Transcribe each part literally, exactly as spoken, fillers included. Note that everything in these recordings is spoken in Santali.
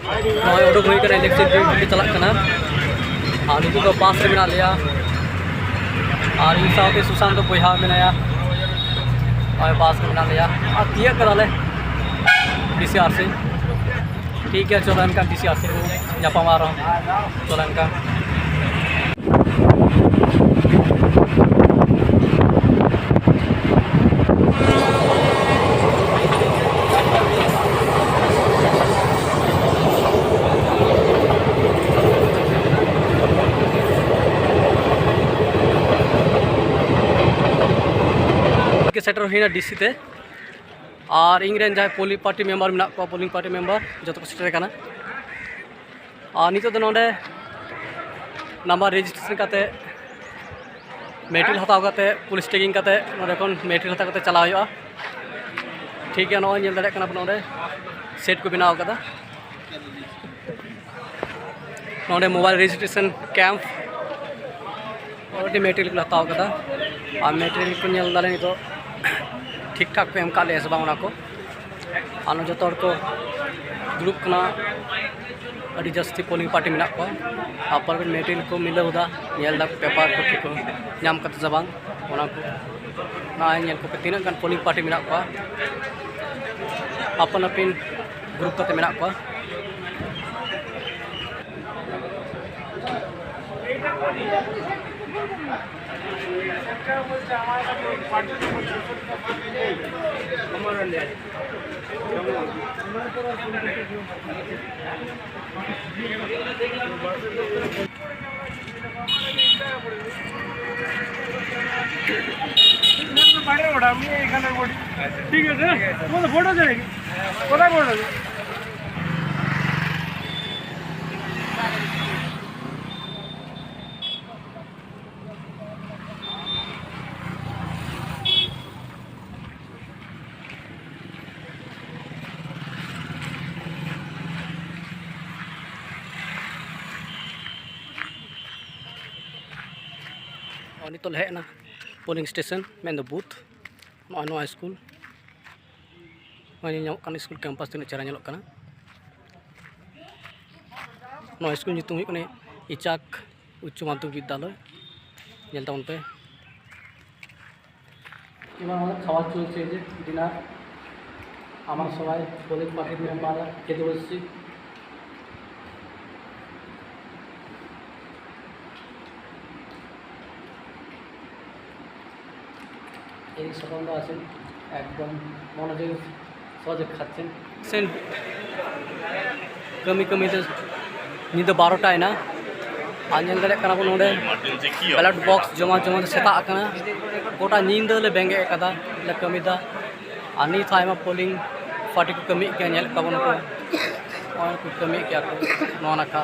ᱱᱚᱜᱼᱚᱭ ᱩᱰᱩᱠ ᱦᱩᱭ ᱠᱟᱱᱟ, election ᱰᱤᱭᱩᱴᱤ ᱪᱟᱞᱟᱜ ᱠᱟᱱᱟ᱾ ᱟᱨ ᱱᱤᱛᱚᱜ ᱫᱚ ᱵᱟᱥ ᱨᱮ ᱢᱮᱱᱟᱜ ᱞᱮᱭᱟ᱾ ᱟᱨ ᱤᱧ ᱥᱟᱶᱛᱮ ᱥᱩᱥᱟᱱᱛ ᱫᱚ ᱵᱚᱭᱦᱟ ᱢᱮᱱᱟᱭᱟ᱾ ᱱᱚᱜᱼᱚᱭ ᱵᱟᱥ ᱨᱮ ᱢᱮᱱᱟᱜ ᱞᱮᱭᱟ᱾ ᱟᱨ ᱛᱤᱭᱟᱹᱜ ᱠᱟᱫᱟᱞᱮ ᱵᱤ ᱥᱤ ᱟᱨ ᱥᱤ᱾ ᱴᱷᱤᱠ ᱜᱮᱭᱟ, ᱪᱚᱞᱚ ᱮᱱᱠᱷᱟᱱ ᱵᱤ ᱥᱤ ᱟᱨ ᱥᱤ ᱨᱮᱵᱚᱱ ᱧᱟᱯᱟᱢᱟ ᱟᱨᱦᱚᱸ᱾ ᱪᱚᱞᱚ ᱮᱱᱠᱷᱟᱱ᱾ ᱥᱮᱴᱮᱨ ᱦᱩᱭᱱᱟ ᱰᱤ ᱥᱤ ᱛᱮ᱾ ᱟᱨ ᱤᱧ ᱨᱮᱱ ᱡᱟᱦᱟᱸᱭ ᱯᱳᱞᱤᱝ ᱯᱟᱨᱴᱤ ᱢᱮᱢᱵᱟᱨ ᱢᱮᱱᱟᱜ ᱠᱚᱣᱟ, ᱯᱳᱞᱤᱝ ᱯᱟᱨᱴᱤ ᱢᱮᱢᱵᱟᱨ ᱡᱚᱛᱚ ᱠᱚ ᱥᱮᱴᱮᱨ ᱟᱠᱟᱱᱟ᱾ ᱟᱨ ᱱᱤᱛᱚᱜ ᱫᱚ ᱱᱚᱰᱮ ᱱᱟᱢᱵᱟᱨ ᱨᱮᱡᱤᱥᱴᱨᱮᱥᱚᱱ ᱠᱟᱛᱮ, ᱢᱮᱴᱮᱨᱤᱭᱟᱞ ᱦᱟᱛᱟᱣ ᱠᱟᱛᱮ, ᱯᱩᱞᱤᱥ ᱴᱮᱜᱤᱝ ᱠᱟᱛᱮ, ᱱᱚᱰᱮ ᱠᱷᱚᱱ ᱢᱮᱴᱮᱨᱤᱭᱟᱞ ᱦᱟᱛᱟᱣ ᱠᱟᱛᱮ ᱪᱟᱞᱟᱣ ᱦᱩᱭᱩᱜᱼᱟ᱾ ᱴᱷᱤᱠ ᱜᱮᱭᱟ, ᱱᱚᱜᱼᱚᱭ ᱧᱮᱞ ᱫᱟᱲᱮᱭᱟᱜ ᱠᱟᱱᱟ ᱯᱮ, ᱱᱚᱰᱮ ᱥᱮᱴ ᱠᱚ ᱵᱮᱱᱟᱣ ᱠᱟᱫᱟ᱾ ᱱᱚᱰᱮ ᱢᱳᱵᱟᱭᱤᱞ ᱨᱮᱡᱤᱥᱴᱨᱮᱥᱚᱱ ᱠᱮᱢᱯ, ᱚᱸᱰᱮ ᱢᱮᱴᱮᱨᱤᱭᱟᱞ ᱠᱚ ᱦᱟᱛᱟᱣ ᱠᱟᱫᱟ᱾ ᱟᱨ ᱢᱮᱴᱮᱨᱤᱭᱟᱞ ᱠᱚ ᱧᱮᱞ ᱫᱟᱞᱮ ᱱᱤᱛᱚᱜ ᱴᱷᱤᱠ ᱴᱷᱟᱠ ᱠᱚ ᱮᱢ ᱠᱟᱜ ᱞᱮᱭᱟ ᱥᱮ ᱵᱟᱝ, ᱚᱱᱟ ᱠᱚ᱾ ᱟᱨ ᱱᱚᱰᱮ ᱡᱚᱛᱚ ᱦᱚᱲ ᱠᱚ ᱫᱩᱲᱩᱵ ᱠᱟᱱᱟ᱾ ᱟᱹᱰᱤ ᱡᱟᱹᱥᱛᱤ ᱯᱳᱞᱤᱝ ᱯᱟᱨᱴᱤ ᱢᱮᱱᱟᱜ ᱠᱚᱣᱟ᱾ ᱟᱯᱟᱨ ᱢᱮᱴᱮᱨᱤᱭᱟᱞ ᱠᱚ ᱢᱤᱞᱟᱹᱣ ᱮᱫᱟ, ᱧᱮᱞ ᱫᱟᱠᱚ ᱯᱮᱯᱟᱨ ᱠᱚ ᱴᱷᱤᱠ ᱠᱚ ᱧᱟᱢ ᱠᱟᱫᱟ ᱥᱮ ᱵᱟᱝ, ᱚᱱᱟ ᱠᱚ᱾ ᱱᱚᱜᱼᱚᱭ ᱧᱮᱞ ᱠᱚᱯᱮ ᱛᱤᱱᱟᱹᱜ ᱜᱟᱱ ᱯᱳᱞᱤᱝ ᱯᱟᱨᱴᱤ ᱢᱮᱱᱟᱜ ᱠᱚᱣᱟ, ᱟᱯᱟᱱ ᱟᱹᱯᱤᱱ ᱜᱨᱩᱯ ᱠᱟᱛᱮ ᱢᱮᱱᱟᱜ ᱠᱚᱣᱟ᱾ ঠিক আছে, তোমাদের ভোট আছে নাকি? কোথায় ভোট আছে? ᱱᱤᱛᱚᱜ ᱞᱮ ᱦᱮᱡ ᱮᱱᱟ ᱯᱳᱞᱤᱝ ᱥᱴᱮᱥᱚᱱ, ᱢᱮᱱᱫᱚ ᱵᱩᱛᱷ᱾ ᱱᱚᱜᱼᱚᱭ ᱱᱚᱣᱟ ᱥᱠᱩᱞ, ᱱᱚᱜᱼᱚᱭ ᱧᱮᱞ ᱧᱟᱢᱚᱜ ᱠᱟᱱᱟ ᱥᱠᱩᱞ ᱠᱮᱢᱯᱟᱥ ᱛᱤᱱᱟᱹᱜ ᱪᱮᱦᱨᱟ ᱧᱮᱞᱚᱜ ᱠᱟᱱᱟ᱾ ᱱᱚᱣᱟ ᱥᱠᱩᱞ ᱧᱩᱛᱩᱢ ᱦᱩᱭᱩᱜ ᱠᱟᱱᱟ ᱤᱪᱟᱠ ᱩᱪᱪᱚ ᱢᱟᱫᱽᱫᱷᱚᱢᱤᱠ ᱵᱤᱫᱽᱫᱟᱞᱚᱭ᱾ ᱧᱮᱞ ᱛᱟᱵᱚᱱ ᱯᱮ᱾ এবার আমাদের খাওয়া চলছে, এই যে ডিনার। আমরা সবাই কলেজ পার্টির মেম্বাররা খেতে বসছি। এই স্বপনদা আছেন, একদম মনোযোগ সহযোগ খাচ্ছেন। ᱥᱮᱱ ᱠᱟᱹᱢᱤ ᱠᱟᱹᱢᱤ ᱛᱮ ᱧᱤᱫᱟᱹ ᱵᱟᱨᱚᱴᱟᱭᱮᱱᱟ᱾ ᱟᱨ ᱧᱮᱞ ᱫᱟᱲᱮᱭᱟᱜ ᱠᱟᱱᱟ ᱵᱚᱱ ᱱᱚᱰᱮ ᱵᱮᱞᱚᱴ ᱵᱚᱠᱥ ᱡᱚᱢᱟ ᱡᱚᱢᱟ ᱛᱮ ᱥᱮᱛᱟᱜ ᱟᱠᱟᱱᱟ᱾ ᱜᱚᱴᱟ ᱧᱤᱫᱟᱹ ᱞᱮ ᱵᱮᱸᱜᱮᱫ ᱟᱠᱟᱫᱟ, ᱞᱮ ᱠᱟᱹᱢᱤᱭᱮᱫᱟ᱾ ᱟᱨ ᱱᱤᱛ ᱦᱚᱸ ᱟᱭᱢᱟ ᱯᱳᱞᱤᱝ ᱯᱟᱨᱴᱤ ᱠᱚ ᱠᱟᱹᱢᱤᱭᱮᱫ ᱜᱮᱭᱟ, ᱧᱮᱞᱮᱫ ᱠᱚᱣᱟ ᱵᱚᱱ ᱠᱚ, ᱱᱚᱜᱼᱚᱭ ᱠᱚ ᱠᱟᱹᱢᱤᱭᱮᱫ ᱜᱮᱭᱟ ᱠᱚ ᱱᱚᱣᱟ ᱱᱟᱠᱷᱟ᱾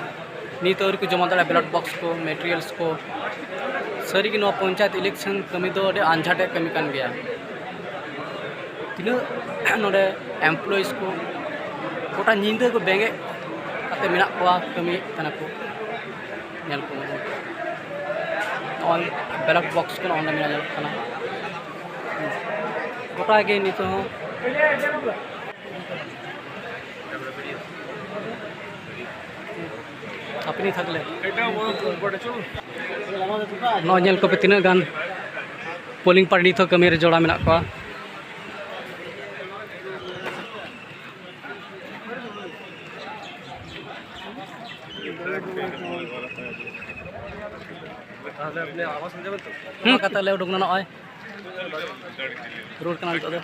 ᱱᱤᱛ ᱟᱹᱣᱨᱤ ᱠᱚ ᱡᱚᱢᱟ ᱫᱟᱲᱮᱭᱟᱜᱼᱟ ᱵᱮᱞᱚᱴ ᱵᱚᱠᱥ ᱠᱚ, ᱢᱮᱴᱮᱨᱤᱭᱟᱞᱥ ᱠᱚ᱾ ᱥᱟᱹᱨᱤᱜᱮ ᱱᱚᱣᱟ ᱯᱚᱧᱪᱟᱭᱮᱛ ᱤᱞᱮᱠᱥᱚᱱ ᱠᱟᱹᱢᱤ ᱫᱚ ᱟᱹᱰᱤ ᱟᱸᱡᱷᱟᱴ ᱨᱮᱭᱟᱜ ᱠᱟᱹᱢᱤ ᱠᱟᱱ ᱜᱮᱭᱟ᱾ ᱛᱤᱱᱟᱹᱜ ᱱᱚᱰᱮ ᱮᱢᱯᱞᱚᱭᱤᱡᱽ ᱠᱚ ᱜᱚᱴᱟ ᱧᱤᱫᱟᱹ ᱠᱚ ᱵᱮᱸᱜᱮᱫ ᱠᱟᱛᱮ ᱢᱮᱱᱟᱜ ᱠᱚᱣᱟ, ᱠᱟᱹᱢᱤᱭᱮᱫ ᱠᱟᱱᱟ ᱠᱚ᱾ ᱧᱮᱞ ᱠᱚ ᱱᱚᱜᱼᱚᱭ ᱵᱮᱞᱚᱴ ᱵᱚᱠᱥ ᱠᱚ ᱱᱚᱜᱼᱚᱭ ᱱᱚᱰᱮ ᱧᱮᱞᱚᱜ ᱠᱟᱱᱟ᱾ ᱜᱚᱴᱟ ᱜᱮ ᱱᱤᱛᱚᱜ ᱦᱚᱸ ᱟᱯᱱᱤ ᱛᱷᱟᱠᱞᱮ᱾ ᱱᱚᱜᱼᱚᱭ ᱧᱮᱞ ᱠᱚᱯᱮ ᱛᱤᱱᱟᱹᱜ ᱜᱟᱱ ᱯᱳᱞᱤᱝ ᱯᱟᱨᱴᱤ ᱱᱤᱛ ᱦᱚᱸ ᱠᱟᱹᱢᱤ ᱨᱮ ᱡᱚᱲᱟᱣ ᱢᱮᱱᱟᱜ ᱠᱚᱣᱟ᱾ ᱦᱩᱸ, ᱠᱟᱛᱮ ᱞᱮ ᱩᱰᱩᱠ ᱮᱱᱟ ᱱᱚᱜᱼᱚᱭ᱾ ᱨᱩᱣᱟᱹᱲ ᱠᱟᱱᱟ ᱱᱤᱛᱚᱜ ᱫᱚ᱾